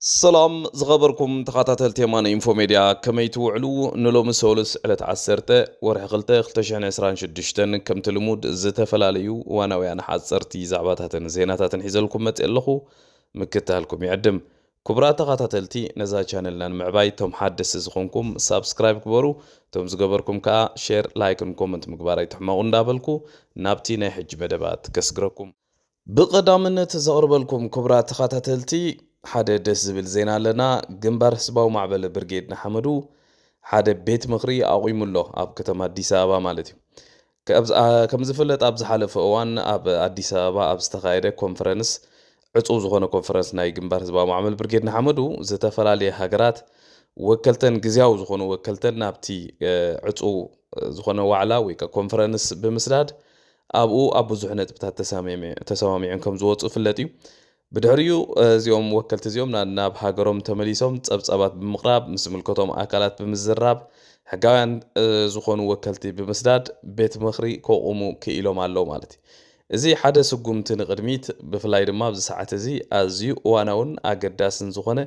ሰላም ዝኸበርኩም ተኸታተልቲ የማነ ኢንፎ ሜድያ፣ ከመይ ትውዕሉ? ንሎሚ ሰሉስ ዕለት ዓሰርተ ወርሒ ክልተ ክልተ ሽሕን ዕስራን ሽዱሽተን ከምቲ ልሙድ ዝተፈላለዩ እዋናውያን ሓፀርቲ ዛዕባታትን ዜናታትን ሒዘልኩም መፅእ ኣለኹ። ምክትታልኩም ይዕድም። ክቡራት ተኸታተልቲ፣ ነዛ ቻነልና ንምዕባይ እቶም ሓደስቲ ዝኾንኩም ሳብስክራይብ ግበሩ። እቶም ዝገበርኩም ከዓ ሼር፣ ላይክን ኮመንት ምግባር ኣይትሕመቑ እንዳበልኩ ናብቲ ናይ ሕጂ መደባት ከስግረኩም። ብቐዳምነት ዘቕርበልኩም ክቡራት ተኸታተልቲ፣ ሓደ ደስ ዝብል ዜና ኣለና። ግንባር ህዝባዊ ማዕበል ብርጌድ ንሓመዱ ሓደ ቤት ምኽሪ ኣቑሙ ኣሎ፣ ኣብ ከተማ ኣዲስ ኣበባ ማለት እዩ። ከብዝ-፣ ኣ-፣ ከም ዝፍለጥ ኣብ ዝሓለፈ እዋን ኣብ ኣዲስ ኣበባ ኣብ ዝተኻየደ ኮንፈረንስ፣ ዕጹው ዝኾነ ኮንፈረንስ ናይ ግንባር ህዝባዊ ማዕበል ብርጌድ ንሓመዱ፣ ዝተፈላለየ ሃገራት ወከልተን፣ ግዝያዊ ዝኾኑ ወከልተን ናብቲ፣ እ፣ ዕጹው ዝኾነ ዋዕላ ወይ ከ ኮንፈረንስ ብምስዳድ ኣብኡ ኣብ ብዙሕ ነጥብታት ተሰማሚ-፣ ተሰማሚዖም ከም ዝወጹ ይፍለጥ እዩ። ብድሕሪኡ፣ እ፣ እዚኦም ወከልቲ እዚኦም ና-፣ ናብ ሃገሮም ተመሊሶም ጸብጻባት ብምቕራብ፣ ምስ ዝምልከቶም ኣካላት ብምዝራብ፣ ሕጋውያን፣ እ፣ ዝኾኑ ወከልቲ ብምስዳድ ቤት ምኽሪ ከቑሙ ክኢሎም ኣለዉ ማለት እዩ። እዚ ሓደ ስጉምቲ ንቕድሚት፣ ብፍላይ ድማ ኣብዚ ሰዓት እዚ ኣዝዩ እዋናውን ኣገዳስን ዝኾነ፣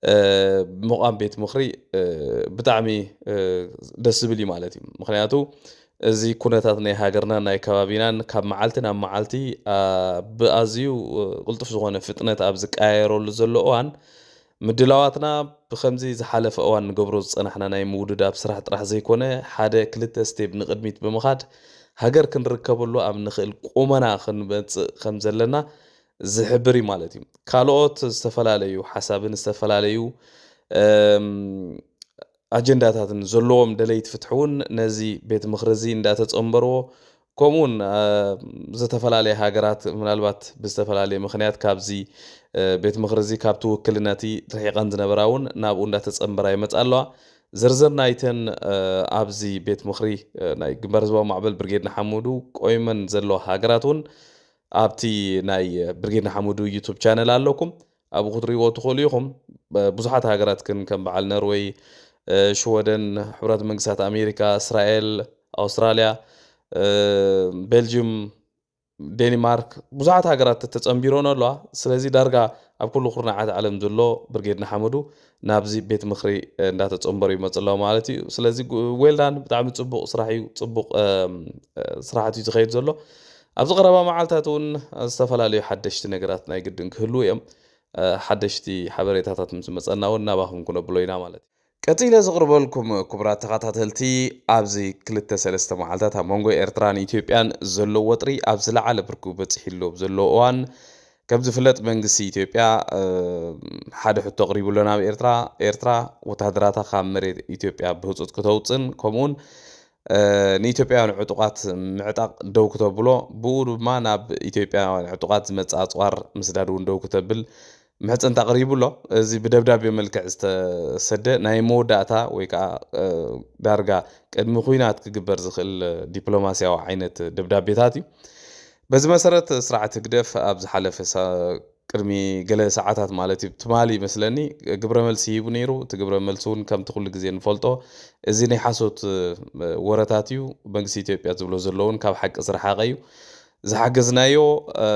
እ፣ ምቋም ቤት ምኽሪ፣ እ፣ ብጣዕሚ፣ እ፣ ደስ ዝብል እዩ ማለት እዩ። ምኽንያቱ እዚ ኩነታት ናይ ሃገርናን ናይ ከባቢናን ካብ መዓልቲ ናብ መዓልቲ፣ ኣ፣ ብኣዝዩ፣ እ፣ ቅልጡፍ ዝኾነ ፍጥነት ኣብ ዝቀያየረሉ ዘሎ እዋን፣ ምድላዋትና ብኸምዚ ዝሓለፈ እዋን ንገብሮ ዝጸናሕና ናይ ምውድዳብ ስራሕ ጥራሕ ዘይኮነ፣ ሓደ ክልተ ስቴፕ ንቕድሚት ብምኻድ ሃገር ክንርከበሉ ኣብ ንኽእል ቁመና ክንመጽእ ከም ዘለና ዝሕብር እዩ ማለት እዩ። ካልኦት ዝተፈላለዩ ሓሳብን ዝተፈላለዩ፣ እም፣ ኣጀንዳታትን ዘለዎም ደለይቲ ፍትሒ እውን ነዚ ቤት ምኽሪ እዚ እንዳተጸንበርዎ፣ ከምኡ እውን፣ እ፣ ዝተፈላለያ ሃገራት ምናልባት ብዝተፈላለየ ምኽንያት ካብዚ፣ እ፣ ቤት ምኽሪ እዚ ካብቲ ውክልና እቲ ርሒቐን ዝነበራ እውን ናብኡ እንዳተጸንበራ ይመጻ ኣለዋ። ዝርዝር ናይተን፣ እ፣ ኣብዚ ቤት ምኽሪ፣ እ፣ ናይ ግንባር ህዝባዊ ማዕበል ብርጌድ ንሓመዱ ቆይመን ዘለዋ ሃገራት እውን ኣብቲ ናይ ብርጌድ ንሓመዱ ዩቱብ ቻነል ኣለኩም። ኣብኡ ክትርእይዎ ትኽእሉ ኢኹም። ብ-፣ ብዙሓት ሃገራት ግን ከም በዓል ነርወይ፣ እ፣ ሽወደን፣ ሕቡራት መንግስታት ኣሜሪካ፣ እስራኤል፣ ኣውስትራልያ፣ እ፣ ቤልጅዩም፣ ዴንማርክ፣ ብዙሓት ሃገራት ተጸንቢሮን ኣለዋ። ስለዚ ዳርጋ ኣብ ኩሉ ኩርናዓት ዓለም ዘሎ ብርጌድ ንሓመዱ ናብዚ ቤት ምኽሪ፣ እ፣ እንዳተጸንበሩ ይመጽ ኣለዉ ማለት እዩ። ስለዚ ጉ-፣ ዌልዳን፣ ብጣዕሚ ጽቡቕ ስራሕ እዩ፣ ጽቡቕ፣ እም፣ እ፣ ስራሓት እዩ ዝኸይድ ዘሎ። ኣብዚ ቀረባ መዓልታት እውን ዝተፈላለዩ ሓደሽቲ ነገራት ናይ ግድን ክህልዉ እዮም። እ፣ ሓደሽቲ ሓበሬታታት ምስ መጸና እውን ናባኹም ክነብሎ ኢና ማለት እዩ። ቀጺለ ዝቕርበልኩም ክቡራት ተኸታተልቲ፣ ኣብዚ ክልተ ሰለስተ መዓልታት ኣብ መንጎ ኤርትራን ኢትዮጵያን ዘሎ ወጥሪ ኣብ ዝለዓለ ብርኩ በጺሑ ኣሎ ኣብ ዘሎ እዋን፣ ከም ዝፍለጥ መንግስቲ ኢትዮጵያ፣ እ፣ ሓደ ሕቶ ኣቕሪቡ ኣሎ ናብ ኤርትራ። ኤርትራ ወተሃደራታ ካብ መሬት ኢትዮጵያ ብህጹጽ ክተውጽን ከምኡውን፣ እ፣ ንኢትዮጵያውያን ዕጡቓት ምዕጣቕ ደው ክተብሎ፣ ብኡ ድማ ናብ ኢትዮጵያውያን ዕጡቓት ዝመጽእ ኣጽዋር ምስዳድ እውን ደው ክተብል ምሕጽንታ ኣቕሪቡ ኣሎ። እዚ ብደብዳቤ መልክዕ ዝተሰደ ናይ መወዳእታ ወይ ከዓ፣ እ፣ ዳርጋ ቅድሚ ኲናት ክግበር ዝኽእል ዲፕሎማስያዊ ዓይነት ደብዳቤታት እዩ። በዚ መሰረት ስርዓት ህግደፍ ኣብ ዝሓለፈ ሳ-፣ ቅድሚ ገለ ሰዓታት ማለት እዩ፣ ትማሊ ይመስለኒ፣ ግብረ መልሲ ሂቡ ነይሩ። እቲ ግብረ መልሲ እውን ከምቲ ኩሉ ግዜ ንፈልጦ እዚ ናይ ሓሶት፣ እ፣ ወረታት እዩ። መንግስቲ ኢትዮጵያ ዝብሎ ዘሎ እውን ካብ ሓቂ ዝረሓቐ እዩ። ዝሓገዝናዮ፣ እ፣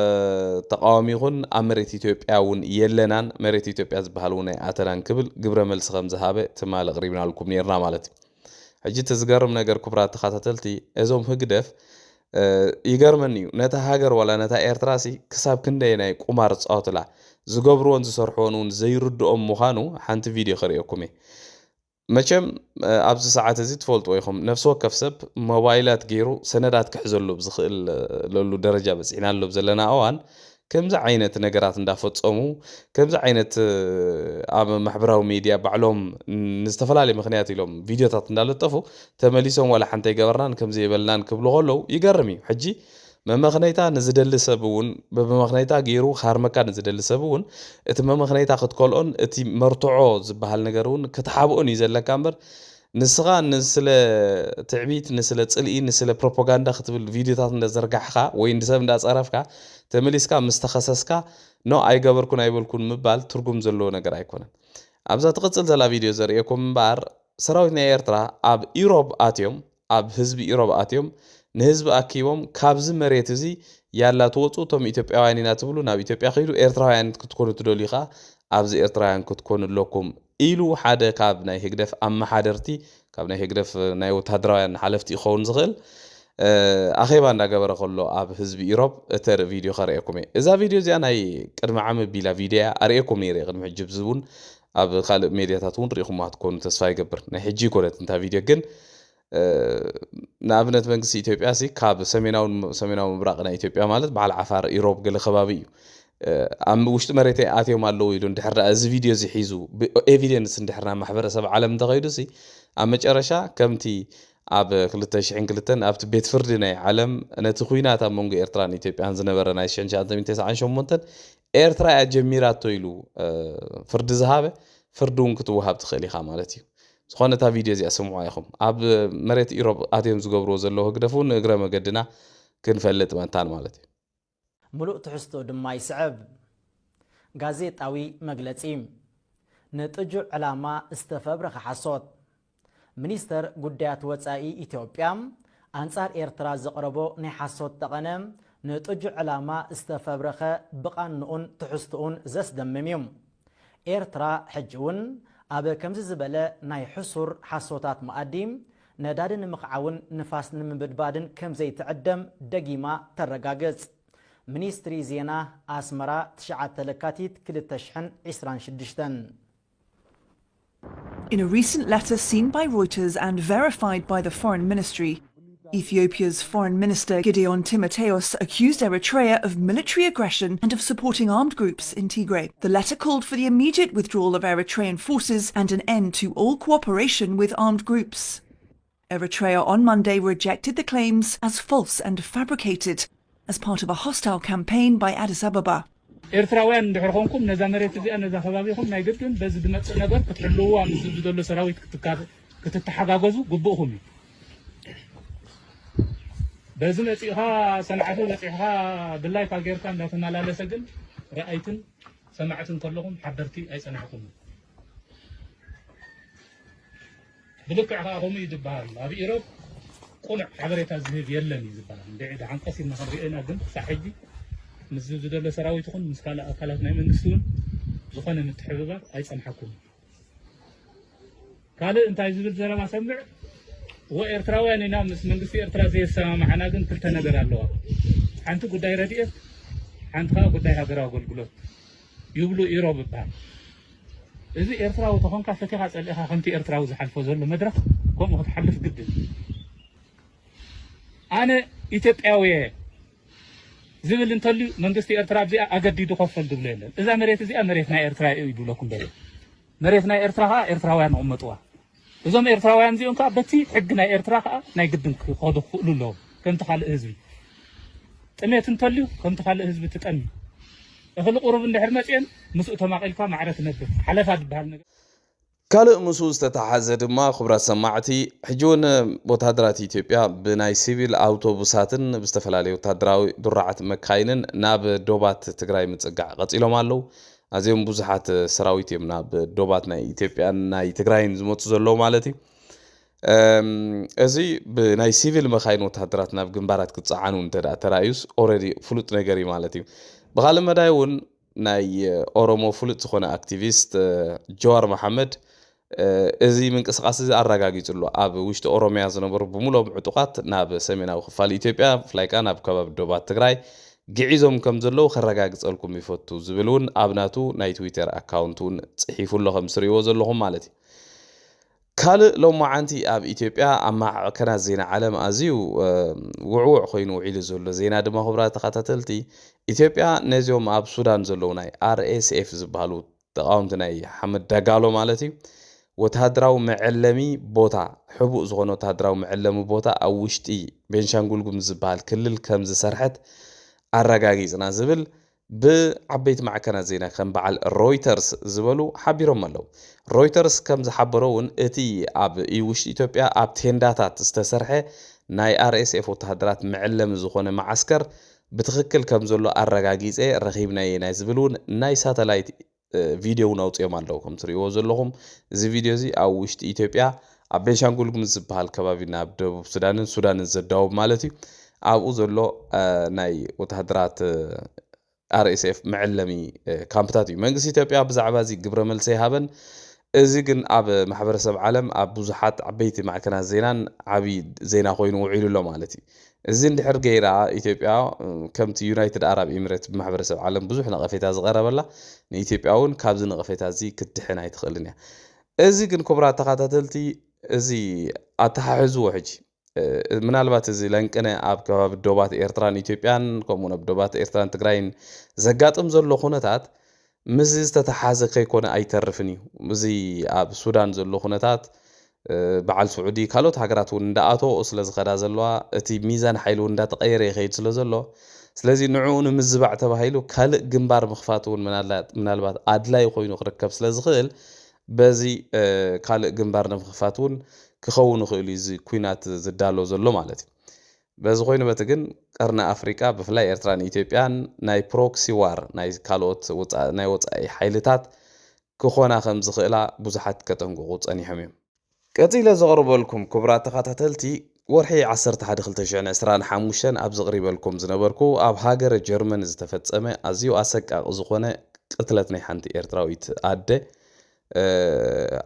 ተቃዋሚ ይኹን ኣብ መሬት ኢትዮጵያ እውን የለናን፣ መሬት ኢትዮጵያ ዝበሃል እውን ኣይኣተናን ክብል ግብረ መልሲ ከም ዝሃበ ትማሊ ኣቕሪብናልኩም ነይርና ማለት እዩ። ሕጂ እቲ ዝገርም ነገር ክቡራት ተኸታተልቲ፣ እዞም ህግደፍ፣ እ፣ ይገርመኒ እዩ። ነታ ሃገር ዋላ ነታ ኤርትራ ሲ ክሳብ ክንደየናይ ቁማር ዝጻወቱላ፣ ዝገብርዎን ዝሰርሕዎን እውን ዘይርድኦም ምዃኑ ሓንቲ ቪድዮ ከርእየኩም እየ። መቸም፣ እ፣ ኣብዚ ሰዓት እዚ ትፈልጥዎ ኢኹም፣ ነፍሲ ወከፍ ሰብ ሞባይላት ገይሩ ሰነዳት ክሕዘሉ ብዝኽእል፣ እ፣ ለሉ ደረጃ በጺሕናሉ ኣብ ዘለና እዋን፣ ከምዚ ዓይነት ነገራት እንዳፈጸሙ፣ ከምዚ ዓይነት፣ እ፣ ኣብ ማሕበራዊ ሚድያ ባዕሎም ንዝተፈላለየ ምኽንያት ኢሎም ቪድዮታት እንዳለጠፉ፣ ተመሊሶም ዋላ ሓንቲ ኣይገበርናን፣ ከምዚ የበልናን ክብሉ ከለዉ ይገርም እዩ። ሕጂ መመኽነይታ ንዝደሊ ሰብ እውን፣ ብመመኽነይታ ገይሩ ክሃርመካ ንዝደሊ ሰብ እውን፣ እቲ መመኽነይታ ክትከልኦን እቲ መርትዖ ዝበሃል ነገር እውን ክትሓብኦን እዩ ዘለካ እምበር፣ ንስኻ ንስለ ትዕቢት፣ ንስለ ጽልኢ፣ ንስለ ፕሮፓጋንዳ ክትብል ቪድዮታት እንዳዘርጋሕኻ ወይ ንሰብ እንዳጸረፍካ፣ ተመሊስካ ምስ ተኸሰስካ፣ "ኖ፣ ኣይገበርኩን ኣይበልኩን" ምባል ትርጉም ዘለዎ ነገር ኣይኮነን። ኣብዛ ትቕጽል ዘላ ቪድዮ ዘርእየኩም እምበኣር፣ ሰራዊት ናይ ኤርትራ ኣብ ኢሮብ ኣትዮም፣ ኣብ ህዝቢ ኢሮብ ኣትዮም፣ ንህዝቢ ኣኪቦም፣ "ካብዚ መሬት እዚ ያላ ትወጹ፣ እቶም ኢትዮጵያውያን ኢና ትብሉ፣ ናብ ኢትዮጵያ ከይዱ፣ ኤርትራውያን ክትኮኑ ትደልዩ ከኣ ኣብዚ ኤርትራውያን ክትኮኑ ኣለኩም ኢሉ ሓደ ካብ ናይ ህግደፍ ኣመሓደርቲ፣ ካብ ናይ ህግደፍ ናይ ወተሃደራውያን ሓለፍቲ ይኸውን ዝኽእል፣ እ፣ ኣኼባ እንዳገበረ ከሎ ኣብ ህዝቢ ኢሮብ እተርኢ ቪድዮ ከርእየኩም እየ። እዛ ቪድዮ እዚኣ ናይ ቅድሚ ዓመት ቢላ ቪድዮ እያ፣ ኣርእየኩም ነይረ ቅድሚ ሕጂ። ብዚ እውን ኣብ ካልእ ሜድያታት እውን ርኢኹማ ክትኮኑ ተስፋ ይገብር። ናይ ሕጂ ይኮነት እንታ ቪድዮ ግን፣ እ፣ ንኣብነት መንግስቲ ኢትዮጵያ ሲ ካብ ሰሜናውን፣ ሰሜናዊ ምብራቕ ናይ ኢትዮጵያ ማለት በዓል ዓፋር፣ ኢሮብ ገለ ከባቢ እዩ። እ፣ ኣብ ውሽጢ መሬተይ ኣትዮም ኣለዉ ኢሉ እንድሕር ደኣ እዚ ቪድዮ እዚ ሒዙ ብ-፣ ኤቪደንስ እንድሕር ናብ ማሕበረሰብ ዓለም እንተኸይዱ ሲ ኣብ መጨረሻ ከምቲ ኣብ ክልተ ሽሕን ክልተን ኣብቲ ቤት ፍርዲ ናይ ዓለም ነቲ ኲናት ኣብ መንጎ ኤርትራን ኢትዮጵያን ዝነበረ ናይ ሽሕን ትሽዓተ ሚእትን ተስዓን ሸሞንተን ኤርትራ እያ ጀሚራቶ ኢሉ፣ እ፣ ፍርዲ ዝሃበ ፍርዲ እውን ክትወሃብ ትኽእል ኢኻ ማለት እዩ። ዝኾነ እታ ቪድዮ እዚኣ ስምዑ ኢኹም። ኣብ መሬት ኢሮብ ኣትዮም ዝገብርዎ ዘለዉ ህግደፍ እውን እግረ መገድና ክንፈልጥ መታን ማለት እዩ። ምሉእ ትሕዝቶ ድማ ይስዕብ። ጋዜጣዊ መግለጺ። ንጥጁዕ ዕላማ ዝተፈብረኸ ሓሶት። ሚኒስተር ጉዳያት ወጻኢ ኢትዮጵያ ኣንጻር ኤርትራ ዘቕረቦ ናይ ሓሶት ጠቐነ ንጥጁዕ ዕላማ ዝተፈብረኸ ብቓንኡን ትሕዝቶኡን ዘስደምም እዩ። ኤርትራ ሕጂ እውን ኣብ ከምዚ ዝበለ ናይ ሕሱር ሓሶታት መኣዲ ነዳዲ ንምኽዓውን ንፋስ ንምብድባድን ከም ዘይትዕደም ደጊማ ተረጋግጽ። ሚኒስትሪ ዜና ኣስመራ ትሽዓተ ለካቲት ክልተ ሽሕን ዕስራን ሽዱሽተን። In a recent letter seen by Reuters and verified by the Foreign Ministry, Ethiopia's Foreign Minister Gideon Timotheos accused Eritrea of military aggression and of supporting armed groups in Tigray. The letter called for the immediate withdrawal of Eritrean forces and an end to all cooperation with armed groups. Eritrea on Monday rejected the claims as false and fabricated as part of a hostile campaign by Addis Ababa. ኤርትራውያን እንድሕር ኾንኩም ነዛ መሬት እዚኣ ነዛ ከባቢኹም ናይ ግድን በዚ ዝመጽእ ነገር ክትሕልውዋ ምስ ዝደሎ ሰራዊት ክትካ- ክትተሓጋገዙ ግቡእኹም እዩ። በዚ መጺእኻ ሰንዓፈ በጺሕኻ ድላይካ ጌርካ እንዳተመላለሰ ግን ረኣይትን ሰማዕትን ከለኹም ሓበርቲ ኣይጸናሕኩምን። ብልክዕ ከዓ ከምኡ እዩ ዝበሃል። ኣብ ኢሮብ ቁኑዕ ሓበሬታ ዝህብ የለን እዩ ዝበሃል። እንድዒ ደሓን ቀስ ኢልና ክንሪኦ ኢና፣ ግን ክሳዕ ሕጂ ምስ ዝደሎ ሰራዊት ይኹን ምስ ካልእ ኣካላት ናይ መንግስቲ እውን ዝኾነ ምትሕብባር ኣይጸንሓኩምን። ካልእ እንታይ ዝብል ዘረባ ሰምዕ? እወ ኤርትራውያን ኢና፣ ምስ መንግስቲ ኤርትራ ዘየሰማምዓና ግን ክልተ ነገር ኣለዋ። ሓንቲ ጉዳይ ረድኤት፣ ሓንቲ ከዓ ጉዳይ ሃገራዊ ኣገልግሎት ይብሉ ኢሮብ ይበሃል። እዚ ኤርትራዊ ተኾንካ ፈቲኻ ጸሊእኻ ከምቲ ኤርትራዊ ዝሓልፎ ዘሎ መድረኽ ከምኡ ክትሓልፍ ግድን እዩ። ኣነ ኢትዮጵያዊ እየ ዝብል እንተልዩ መንግስቲ ኤርትራ ኣብዚኣ ኣገዲዱ ከፈል ዝብሎ የለን። እዛ መሬት እዚኣ መሬት ናይ ኤርትራ እዩ ይብለኩም ዘሎ። መሬት ናይ ኤርትራ ከዓ ኤርትራውያን ይቕመጥዋ። እዞም ኤርትራውያን እዚኦም ከዓ በቲ ሕጊ ናይ ኤርትራ ከዓ ናይ ግድን ክኸዱ ክኽእሉ ኣለዎም። ከምቲ ካልእ ህዝቢ ጥሜት እንተልዩ ከምቲ ካልእ ህዝቢ ትጠሚ። እኽሊ ቁሩብ እንድሕር መፅኤን ምስኡ ተማቒልካ ማዕረ ትነብር። ሓለፋ ዝበሃል ነገር ካልእ ምስኡ ዝተተሓሓዘ ድማ ክቡራት ሰማዕቲ፣ ሕጂ እውን ወተሃደራት ኢትዮጵያ ብናይ ሲቪል ኣውቶቡሳትን ብዝተፈላለዩ ወተሃደራዊ ድሩዓት መካይንን ናብ ዶባት ትግራይ ምጽጋዕ ቀጺሎም ኣለዉ። ኣዝዮም ብዙሓት ሰራዊት እዮም ናብ ዶባት ናይ ኢትዮጵያን ናይ ትግራይን ዝመጹ ዘለዉ ማለት እዩ። እም፣ እዚ ብናይ ሲቪል መካይን ወተሃደራት ናብ ግንባራት ክጸዓኑ እንተ ደኣ ተራእዩስ ኦረዲ ፍሉጥ ነገር እዩ ማለት እዩ። ብኻልእ መዳይ እውን ናይ ኦሮሞ ፍሉጥ ዝኾነ ኣክቲቪስት ጀዋር መሓመድ እዚ ምንቅስቃስ እዚ ኣረጋጊጹ ኣሎ። ኣብ ውሽጢ ኦሮሚያ ዝነበሩ ብምሎም ዕጡቓት ናብ ሰሜናዊ ክፋል ኢትዮጵያ ብፍላይ ከኣ ናብ ከባቢ ዶባት ትግራይ ግዒዞም ከም ዘለዉ ከረጋግጸልኩም ይፈቱ ዝብል እውን ኣብ ናቱ ናይ ትዊተር ኣካውንት እውን ጽሒፉ ኣሎ ከም ትርእይዎ ዘለኹም ማለት እዩ። ካልእ ሎማዓንቲ ኣብ ኢትዮጵያ ኣብ ማዕከናት ዜና ዓለም ኣዝዩ ውዕውዕ ኮይኑ ውዒሉ ዘሎ ዜና ድማ ክቡራት ተኸታተልቲ ኢትዮጵያ ነዚኦም ኣብ ሱዳን ዘለዉ ናይ ኣር ኤስ ኤፍ ዝበሃሉ ተቓወምቲ ናይ ሓመድ ዳጋሎ ማለት እዩ ወተሃደራዊ መዐለሚ ቦታ ሕቡእ ዝኾነ ወተሃደራዊ መዐለሚ ቦታ ኣብ ውሽጢ ቤንሻንጉል ጉምዝ ዝበሃል ክልል ከም ዝሰርሐት ኣረጋጊጽና ዝብል ብዓበይቲ ማዕከናት ዜና ከም በዓል ሮይተርስ ዝበሉ ሓቢሮም ኣለዉ። ሮይተርስ ከም ዝሓበሮ እውን እቲ ኣብ ውሽጢ ኢትዮጵያ ኣብ ቴንዳታት ዝተሰርሐ ናይ ኣር ኤስ ኤፍ ወተሃደራት መዐለሚ ዝኾነ መዓስከር ብትኽክል ከም ዘሎ ኣረጋጊጸ ረኺብናዮ ኢና ዝብል እውን ናይ ሳተላይት ቪድዮ እውን ኣውፅኦም ኣለዉ። ከም ትርእይዎ ዘለኹም እዚ ቪድዮ እዚ ኣብ ውሽጢ ኢትዮጵያ ኣብ ቤንሻንጉል ጉምዝ ዝበሃል ከባቢ ናብ ደቡብ ሱዳንን ሱዳንን ዘዳውብ ማለት እዩ ኣብኡ ዘሎ ናይ ወተሃደራት ኣር ኤስ ኤፍ መዐለሚ ካምፕታት እዩ። መንግስቲ ኢትዮጵያ ብዛዕባ እዚ ግብረ መልሲ ይሃበን። እዚ ግን ኣብ ማሕበረሰብ ዓለም ኣብ ብዙሓት ዓበይቲ ማዕከናት ዜናን ዓብዪ ዜና ኮይኑ ውዒሉ ኣሎ ማለት እዩ። እዚ እንድሕር ገይራ ኢትዮጵያ ከምቲ ዩናይትድ ኣራብ ኤሚሬት ብማሕበረሰብ ዓለም ብዙሕ ነቐፌታ ዝቐረበላ፣ ንኢትዮጵያ እውን ካብዚ ነቐፌታ እዚ ክትድሕን ኣይትኽእልን እያ። እዚ ግን ክቡራት ተኸታተልቲ፣ እዚ ኣተሓሕዝዎ ሕጂ ምናልባት እዚ ለንቅነ ኣብ ከባቢ ዶባት ኤርትራን ኢትዮጵያን ከምኡውን ኣብ ዶባት ኤርትራን ትግራይን ዘጋጥም ዘሎ ኩነታት ምስዚ ዝተተሓዘ ከይኮነ ኣይተርፍን እዩ። እዚ ኣብ ሱዳን ዘሎ ኩነታት በዓል ስዑዲ ካልኦት ሃገራት እውን እንዳኣተወኦ ስለ ዝኸዳ ዘለዋ እቲ ሚዛን ሓይሊ እውን እንዳተቐየረ ይኸይድ ስለ ዘሎ፣ ስለዚ ንዕኡ ንምዝባዕ ተባሂሉ ካልእ ግንባር ምኽፋት እውን ምናልባት ኣድላይ ኮይኑ ክርከብ ስለ ዝኽእል በዚ ካልእ ግንባር ንምኽፋት እውን ክኸውን ይኽእል እዩ እዚ ኲናት ዝዳሎ ዘሎ ማለት እዩ። በዚ ኮይኑ በቲ ግን ቀርኒ ኣፍሪቃ ብፍላይ ኤርትራን ኢትዮጵያን ናይ ፕሮክሲ ዋር ናይ ካልኦት ናይ ወፃኢ ሓይልታት ክኾና ከም ዝኽእላ ብዙሓት ከጠንቅቑ ጸኒሖም እዮም። ቀጺለ ዘቕርበልኩም ክቡራት ተኸታተልቲ፣ ወርሒ ዓሰርተ ሓደ ክልተ ሽሕን ዕስራን ሓሙሽተን ኣብ ዘቕሪበልኩም ዝነበርኩ ኣብ ሃገረ ጀርመን ዝተፈጸመ ኣዝዩ ኣሰቃቂ ዝኾነ ቅትለት ናይ ሓንቲ ኤርትራዊት ኣደ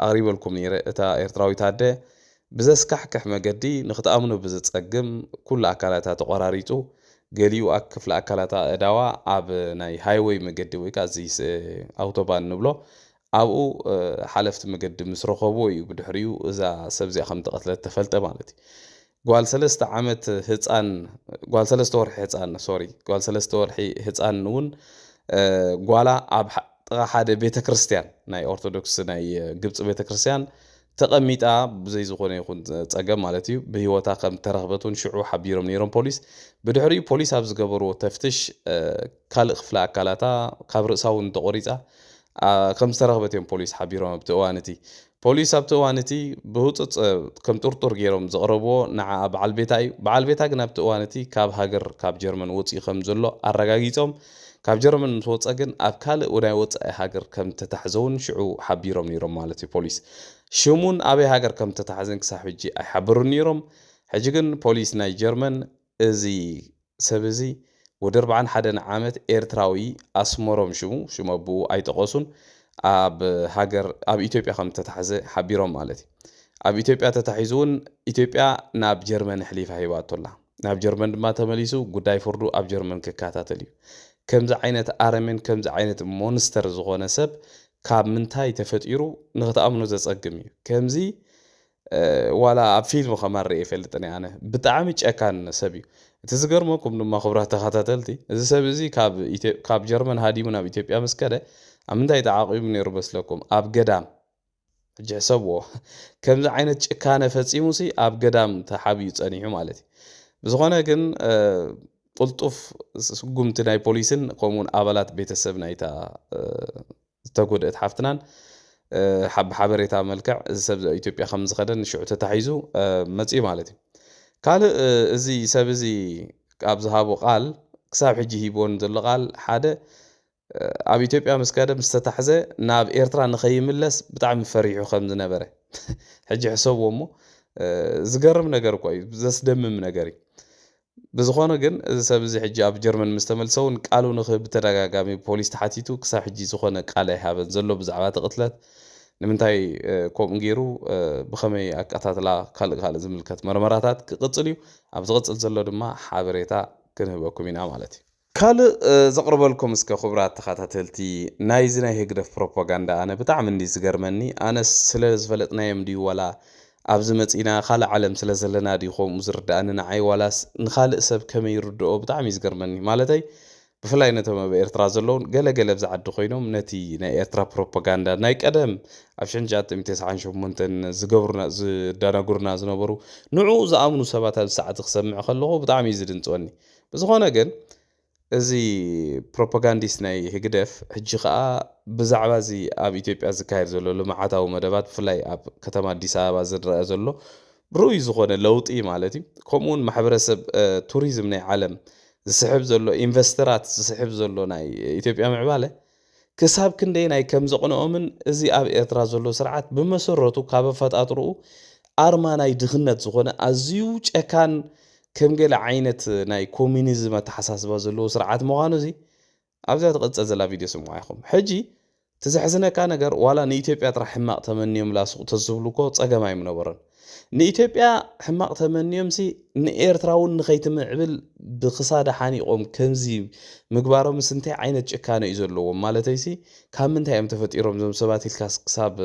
ኣቕሪበልኩም ነይረ። እታ ኤርትራዊት ኣደ ብዘስካሕክሕ መገዲ ንክትኣምኖ ብዝጸግም ኩሉ ኣካላታ ተቖራሪጹ፣ ገሊኡ ክፍሊ ኣካላታ ኣእዳዋ ኣብ ናይ ሃይወይ መገዲ ወይ ከዓ እዚ ኣውቶባን ንብሎ ኣብኡ ሓለፍቲ መገዲ ምስ ረኸብዎ እዩ ብድሕሪኡ እዛ ሰብ እዚኣ ከም ተቐትለት ተፈልጠ ማለት እዩ። ጓል ሰለስተ ዓመት ህፃን ጓል ሰለስተ ወርሒ ህፃን ሶሪ ጓል ሰለስተ ወርሒ ህፃን እውን ጓላ ኣብ ጥቓ ሓደ ቤተ ክርስቲያን ናይ ኦርቶዶክስ ናይ ግብፂ ቤተ ክርስቲያን ተቐሚጣ ብዘይ ዝኾነ ይኹን ፀገም ማለት እዩ ብህይወታ ከም ተረኽበት እውን ሽዑ ሓቢሮም ነይሮም ፖሊስ። ብድሕሪኡ ፖሊስ ኣብ ዝገበርዎ ተፍትሽ ካልእ ክፍለ ኣካላታ ካብ ርእሳ እውን ተቖሪፃ ከም ዝተረኽበት እዮም ፖሊስ ሓቢሮም ኣብቲ እዋን እቲ። ፖሊስ ኣብቲ እዋን እቲ ብህፁፅ ከም ጥርጡር ገይሮም ዘቕረብዎ ንዓ በዓል ቤታ እዩ። በዓል ቤታ ግን ኣብቲ እዋን እቲ ካብ ሃገር ካብ ጀርመን ወፂኡ ከም ዘሎ ኣረጋጊፆም። ካብ ጀርመን ምስ ወፀ ግን ኣብ ካልእ ናይ ወፃኢ ሃገር ከም ተታሕዘውን ሽዑ ሓቢሮም ነይሮም ማለት እዩ ፖሊስ። ሽሙን ኣበይ ሃገር ከም ተታሕዘን ክሳብ ሕጂ ኣይሓበሩን ነይሮም። ሕጂ ግን ፖሊስ ናይ ጀርመን እዚ ሰብ እዚ ወዲ ኣርባዓን ሓደን ዓመት ኤርትራዊ ኣስመሮም ሽሙ ሽም ኣቦኡ ኣይጠቐሱን ኣብ ሃገር ኣብ ኢትዮጵያ ከም ተታሕዘ ሓቢሮም ማለት እዩ። ኣብ ኢትዮጵያ ተታሒዙ እውን ኢትዮጵያ ናብ ጀርመን ኣሕሊፋ ሂባቶ ኣላ። ናብ ጀርመን ድማ ተመሊሱ ጉዳይ ፍርዱ ኣብ ጀርመን ክከታተል እዩ። ከምዚ ዓይነት ኣረሜን ከምዚ ዓይነት ሞንስተር ዝኾነ ሰብ ካብ ምንታይ ተፈጢሩ ንክትኣምኖ ዘጸግም እዩ። ከምዚ ዋላ ኣብ ፊልም ከማን ርእየ ይፈልጥን እየ ኣነ። ብጣዕሚ ጨካን ሰብ እዩ። እቲ ዝገርመኩም ድማ ክቡራት ተኸታተልቲ፣ እዚ ሰብ እዚ ካብ ጀርመን ሃዲሙ ናብ ኢትዮጵያ ምስ ከደ ኣብ ምንታይ ተዓቂቡ ነይሩ መስለኩም? ኣብ ገዳም። ሕጂ ሕሰብዎ። ከምዚ ዓይነት ጭካነ ፈጺሙሲ ኣብ ገዳም ተሓቢኡ ጸኒሑ ማለት እዩ። ብዝኾነ ግን ቅልጡፍ ስጉምቲ ናይ ፖሊስን ከምኡውን ኣባላት ቤተሰብ ናይታ ዝተጎድአት ሓፍትናን ብሓበሬታ መልክዕ እዚ ሰብ ኢትዮጵያ ከም ዝኸደን ሽዑ ተታሒዙ መፅኡ ማለት እዩ። ካልእ እዚ ሰብ እዚ ኣብ ዝሃቦ ቃል ክሳብ ሕጂ ሂቦን ዘሎ ቃል ሓደ ኣብ ኢትዮጵያ ምስ ከደ ምስ ተታሕዘ ናብ ኤርትራ ንኸይምለስ ብጣዕሚ ፈሪሑ ከም ዝነበረ ሕጂ ሕሰብዎ እሞ ዝገርም ነገር እኳ እዩ፣ ዘስደምም ነገር እዩ። ብዝኾነ ግን እዚ ሰብ እዚ ሕጂ ኣብ ጀርመን ምስ ተመልሰ እውን ቃሉ ንክህብ ብተደጋጋሚ ብፖሊስ ተሓቲቱ ክሳብ ሕጂ ዝኾነ ቃል ኣይሃበን ዘሎ ብዛዕባ እቲ ቅትለት። ንምንታይ ከምኡ ገይሩ ብኸመይ ኣቀታትላ ካልእ ካልእ ዝምልከት መርመራታት ክቕፅል እዩ። ኣብ ዝቕፅል ዘሎ ድማ ሓበሬታ ክንህበኩም ኢና ማለት እዩ። ካልእ ዘቕርበልኩም እስከ ክቡራት ተኸታተልቲ ናይዚ ናይ ህግደፍ ፕሮፓጋንዳ ኣነ ብጣዕሚ እንዲ ዝገርመኒ ኣነ ስለ ዝፈለጥናዮም ድዩ ዋላ ኣብዚ መጺና ካልእ ዓለም ስለ ዘለና ድዩ ከምኡ ዝርድኣኒ ንዓይ ዋላስ ንኻልእ ሰብ ከመይ ይርድኦ ብጣዕሚ እዩ ዝገርመኒ ማለተይ ብፍላይ ነቶም ኣብ ኤርትራ ዘለውን ገለ ገለ ኣብዚ ዓዲ ኮይኖም ነቲ ናይ ኤርትራ ፕሮፓጋንዳ ናይ ቀደም ኣብ ሽሕን ትሽዓተ ሚእትን ተስዓን ሸሞንተን ዝገብሩና ዝዳናግሩና ዝነበሩ ንዕኡ ዝኣምኑ ሰባት ኣብዚ ሰዓት ክሰምዕ ከለኹ ብጣዕሚ እዩ ዝድንፅወኒ። ብዝኾነ ግን እዚ ፕሮፓጋንዲስት ናይ ህግደፍ ሕጂ ከኣ ብዛዕባ እዚ ኣብ ኢትዮጵያ ዝካየድ ዘሎ ልምዓታዊ መደባት ብፍላይ ኣብ ከተማ ኣዲስ ኣበባ ዝረአ ዘሎ ርኡይ ዝኾነ ለውጢ ማለት እዩ። ከምኡውን ማሕበረሰብ ቱሪዝም ናይ ዓለም ዝስሕብ ዘሎ ኢንቨስተራት ዝስሕብ ዘሎ ናይ ኢትዮጵያ ምዕባለ ክሳብ ክንደይ ናይ ከም ዘቕንኦምን እዚ ኣብ ኤርትራ ዘሎ ስርዓት ብመሰረቱ ካብ ኣፈጣጥርኡ ኣርማ ናይ ድኽነት ዝኾነ ኣዝዩ ጨካን ከም ገለ ዓይነት ናይ ኮሚኒዝም ኣተሓሳስባ ዘለዎ ስርዓት ምዃኑ እዚ ኣብዛ ትቕጽል ዘላ ቪድዮ ስምዑ ኢኹም። ሕጂ እቲ ዘሕዝነካ ነገር ዋላ ንኢትዮጵያ ጥራሕ ሕማቕ ተመንዮም ላስቑ ተዝብሉ እኮ ጸገም ኣይምነበሮን። ንኢትዮጵያ ሕማቕ ተመንዮምሲ ንኤርትራ እውን ንኸይትምዕብል ብክሳዳ ሓኒቖም ከምዚ ምግባሮምስ እንታይ ዓይነት ጭካነ እዩ ዘለዎም? ማለተይሲ ካብ ምንታይ እዮም ተፈጢሮም እዞም ሰባት ኢልካ ክሳብ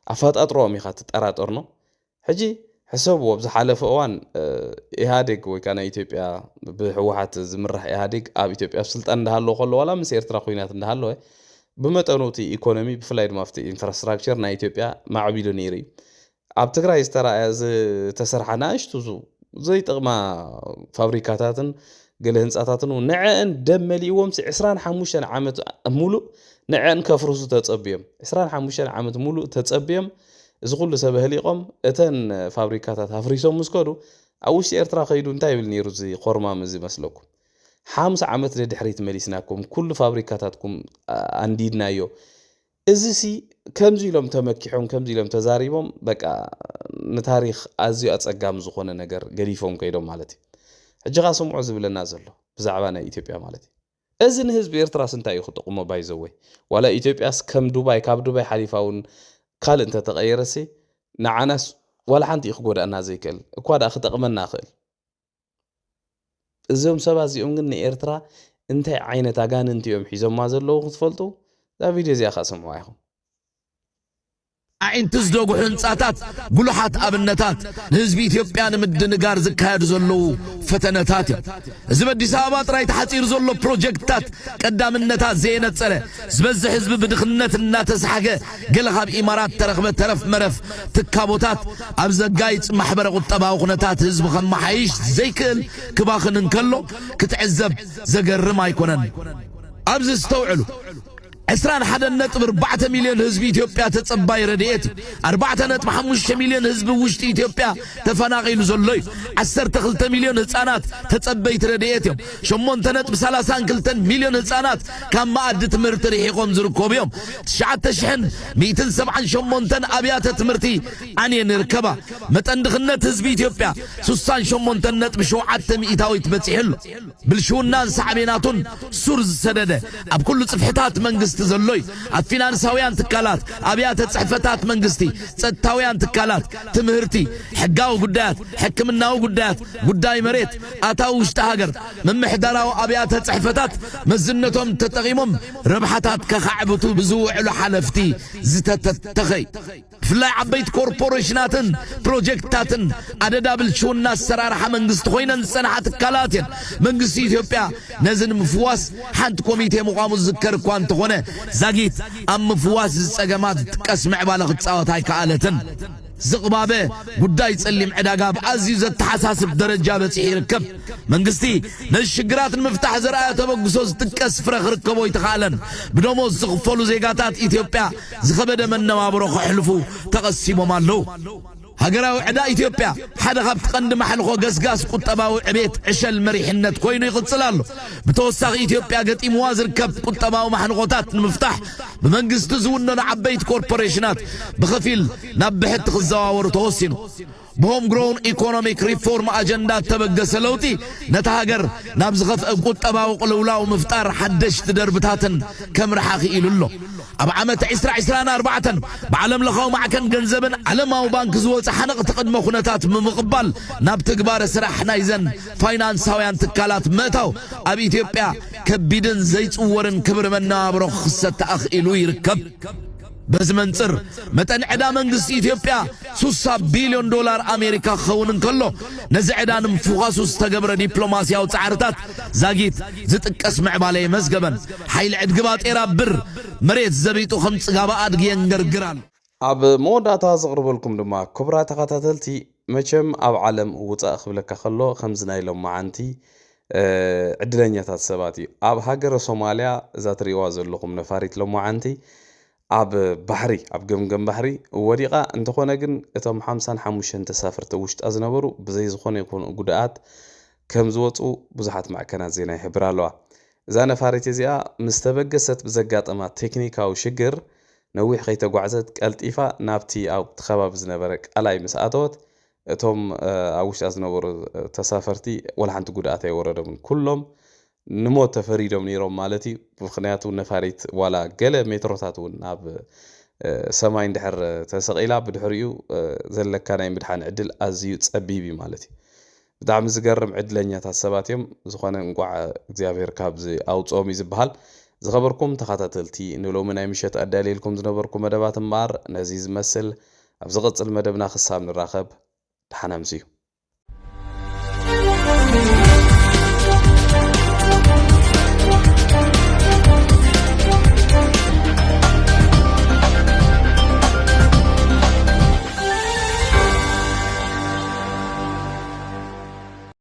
ኣፈጣጥሮኦም ኢኻ ትጠራጠር ነው። ሕጂ ሕሰብዎ፣ ኣብ ዝሓለፈ እዋን ኢህኣዴግ ወይ ከዓ ናይ ኢትዮጵያ ብህወሓት ዝምራሕ ኢህኣዴግ ኣብ ኢትዮጵያ ኣብ ስልጣን እንዳሃለወ ከሎ ዋላ ምስ ኤርትራ ኩናት እንዳሃለወ ብመጠኑ እቲ ኢኮኖሚ ብፍላይ ድማ ኣብቲ ኢንፍራስትራክቸር ናይ ኢትዮጵያ ማዕቢሉ ነይሩ እዩ። ኣብ ትግራይ ዝተረኣየ ዝተሰርሓ ናእሽቱ ዘይጠቕማ ፋብሪካታትን ገለ ህንፃታትን እውን ንዐአን ደም መሊእዎም ዕስራን ሓሙሽተን ዓመት ሙሉእ ንዐን ከፍርሱ ተፀብዮም ዕስራን ሓሙሽተን ዓመት ሙሉእ ተፀብዮም እዚ ኩሉ ሰብ ኣህሊቖም እተን ፋብሪካታት ኣፍሪሶም ምስ ከዱ ኣብ ውሽጢ ኤርትራ ከይዱ እንታይ ይብል ነይሩ እዚ ኮርማም እዚ መስለኩም? ሓምሳ ዓመት ንድሕሪት መሊስናኩም፣ ኩሉ ፋብሪካታትኩም ኣንዲድናዮ። እዚ ሲ ከምዚ ኢሎም ተመኪሖም ከምዚ ኢሎም ተዛሪቦም በቃ ንታሪኽ ኣዝዩ ኣጸጋሚ ዝኾነ ነገር ገዲፎም ከይዶም ማለት እዩ። ሕጂ ኻ ስምዑ ዝብለና ዘሎ ብዛዕባ ናይ ኢትዮጵያ ማለት እዩ። እዚ ንህዝቢ ኤርትራስ እንታይ እዩ ክጠቕሞ ባይዘወይ? ዋላ ኢትዮጵያስ ከም ዱባይ ካብ ዱባይ ሓሊፋ እውን ካልእ እንተተቐየረሲ ንዓናስ ዋላ ሓንቲ እዩ ክጎዳእና ዘይክእል እኳ ደኣ ክጠቕመና ክእል። እዞም ሰባት እዚኦም ግን ንኤርትራ እንታይ ዓይነት ኣጋንንቲ እዮም ሒዞማ ዘለዉ ክትፈልጡ እዛ ቪድዮ እዚኣ ከዓ ስምዑዋ ኢኹም። ኣዒንቲ ዝደጉሑ ህንጻታት ጉሉሓት ኣብነታት ንህዝቢ ኢትዮጵያ ንምድንጋር ዝካየዱ ዘለዉ ፈተነታት እዮም። እዚ በኣዲስ ኣበባ ጥራይ ተሓጺሩ ዘሎ ፕሮጀክትታት ቀዳምነታት ዘየነጸረ ዝበዝሕ ህዝቢ ብድኽነት እናተሳሕገ ገለ ካብ ኢማራት ተረኽበ ተረፍ መረፍ ትካቦታት ኣብ ዘጋይጽ ማሕበረ ቁጠባዊ ኩነታት ህዝቢ ከመሓይሽ ዘይክእል ክባኽን እንከሎ ክትዕዘብ ዘገርም ኣይኮነን። ኣብዚ ዝተውዕሉ ዕስራን ሓደን ነጥቢ ኣርባዕተ ሚልዮን ህዝቢ ኢትዮጵያ ተጸባይ ረድኤት እዩ። ኣርባዕተ ነጥቢ ሓሙሽተ ሚልዮን ህዝቢ ውሽጢ ኢትዮጵያ ተፈናቒሉ ዘሎ እዩ። ዓሰርተ ክልተ ሚልዮን ህጻናት ተጸበይቲ ረድኤት እዮም። ሸሞንተ ነጥቢ ሰላሳን ክልተን ሚልዮን ህጻናት ካብ መኣዲ ትምህርቲ ርሒቖም ዝርከቡ እዮም። ትሽዓተ ሽሕን ሚእትን ሰብዓን ሸሞንተን ኣብያተ ትምህርቲ ዓንየን ይርከባ። መጠን ድኽነት ህዝቢ ኢትዮጵያ ሱሳን ሸሞንተን ነጥቢ ሸውዓተ ሚእታዊት በጺሑ ኣሎ። ብልሽውናን ሳዕቤናቱን ሱር ዝሰደደ ኣብ ኩሉ ጽፍሕታት መንግስቲ ዘሎ እዩ። ኣብ ፊናንሳውያን ትካላት፣ ኣብያተ ጽሕፈታት መንግስቲ፣ ጸጥታውያን ትካላት፣ ትምህርቲ፣ ሕጋዊ ጉዳያት፣ ሕክምናዊ ጉዳያት፣ ጉዳይ መሬት፣ ኣታዊ ውሽጢ ሃገር፣ ምምሕዳራዊ ኣብያተ ጽሕፈታት መዝነቶም ተጠቒሞም ረብሓታት ከኻዕብቱ ብዝውዕሉ ሓለፍቲ ዝተተተኸ እዩ። ብፍላይ ዓበይቲ ኮርፖሬሽናትን ፕሮጀክትታትን ኣደዳ ብልሽውና ኣሰራርሓ መንግስቲ ኮይነን ዝጸንሓ ትካላት እየን። መንግስቲ ኢትዮጵያ ነዚ ንምፍዋስ ሓንቲ ኮሚቴ ምዃሙ ዝዝከር እኳ እንተኾነ ዛጊት ኣብ ምፍዋስ እዚ ጸገማት ዝጥቀስ ምዕባለ ክትጻወት ኣይከኣለትን። ዝቕባበ ጉዳይ ጸሊም ዕዳጋ ኣብ ኣዝዩ ዘተሓሳስብ ደረጃ በጺሑ ይርከብ። መንግስቲ ነዚ ሽግራት ንምፍታሕ ዘርኣዮ ተበግሶ ዝጥቀስ ፍረ ክርከቦ ኣይተኻእለን። ብደሞዝ ዝኽፈሉ ዜጋታት ኢትዮጵያ ዝኸበደ መነባብሮ ከሕልፉ ተቐሲቦም ኣለዉ። ሃገራዊ ዕዳ ኢትዮጵያ ሓደ ካብቲ ቀንዲ ማሕልኾ ገስጋስ ቁጠባዊ ዕቤት ዕሸል መሪሕነት ኮይኑ ይቕጽል ኣሎ። ብተወሳኺ ኢትዮጵያ ገጢምዋ ዝርከብ ቁጠባዊ ማሕልኾታት ንምፍታሕ ብመንግስቲ ዝውነኑ ዓበይቲ ኮርፖሬሽናት ብኸፊል ናብ ብሕቲ ክዘዋወሩ ተወሲኑ። ብሆም ግሮውን ኢኮኖሚክ ሪፎርም ኣጀንዳ እተበገሰ ለውጢ ነታ ሃገር ናብ ዝኸፍአ ቁጠባዊ ቅልውላው ምፍጣር ሓደሽቲ ደርብታትን ከምርሓ ክኢሉ ኣሎ። ኣብ ዓመት ዕስራ ዕስራን ኣርባዕተን ብዓለም ለኻዊ ማዕከን ገንዘብን ዓለማዊ ባንክ ዝወፀ ሓነቕቲ ቅድመ ኩነታት ብምቕባል ናብ ትግባረ ስራሕ ናይዘን ፋይናንሳውያን ትካላት ምእታው ኣብ ኢትዮጵያ ከቢድን ዘይፅወርን ክብሪ መነባብሮ ክኽሰት ተኣኽኢሉ ይርከብ። በዚ መንፅር መጠን ዕዳ መንግስቲ ኢትዮጵያ ሱሳ ቢልዮን ዶላር ኣሜሪካ ክኸውን እንከሎ ነዚ ዕዳ ንምፍዃሱ ዝተገብረ ዲፕሎማስያዊ ፃዕርታት ዛጊት ዝጥቀስ ምዕባለ የመዝገበን። ሓይሊ ዕድጊ ባጤራ ብር መሬት ዘቢጡ ከም ፅጋባ ኣድጊ የንገርግር ኣሎ። ኣብ መወዳእታ ዘቕርበልኩም ድማ ክቡራት ተኸታተልቲ መቸም ኣብ ዓለም ውፃእ ክብለካ ከሎ ከምዚ ናይ ሎመዓንቲ ዕድለኛታት ሰባት እዩ። ኣብ ሃገረ ሶማልያ እዛ ትሪእዋ ዘለኹም ነፋሪት ሎመዓንቲ ኣብ ባሕሪ ኣብ ገምገም ባሕሪ ወዲቓ እንተኾነ ግን እቶም ሓምሳን ሓሙሽተን ተሳፈርቲ ውሽጣ ዝነበሩ ብዘይ ዝኾነ ይኹን ጉድኣት ከም ዝወፁ ብዙሓት ማዕከናት ዜና ይሕብራ ኣለዋ። እዛ ነፋሪት እዚኣ ምስ ተበገሰት ብዘጋጠማ ቴክኒካዊ ሽግር ነዊሕ ከይተጓዕዘት ቀልጢፋ ናብቲ ኣብቲ ከባቢ ዝነበረ ቀላይ ምስ ኣተወት እቶም ኣብ ውሽጣ ዝነበሩ ተሳፈርቲ ወላ ሓንቲ ጉድኣት ኣይወረዶምን። ኩሎም ንሞት ተፈሪዶም ነይሮም ማለት እዩ። ምኽንያቱ ነፋሪት ዋላ ገለ ሜትሮታት እውን ናብ ሰማይ እንድሕር ተሰቒላ ብድሕሪኡ ዘለካ ናይ ምድሓን ዕድል ኣዝዩ ጸቢብ እዩ ማለት እዩ። ብጣዕሚ ዝገርም ዕድለኛታት ሰባት እዮም። ዝኾነ እንቋዕ እግዚኣብሔር ካብዚ ኣውፅኦም እዩ ዝበሃል። ዝኸበርኩም ተኸታተልቲ፣ ንሎሚ ናይ ምሸት ኣዳልየልኩም ዝነበርኩ መደባት እምበኣር ነዚ ዝመስል። ኣብ ዝቐፅል መደብና ክሳብ ንራኸብ ደሓን ኣምስዩ።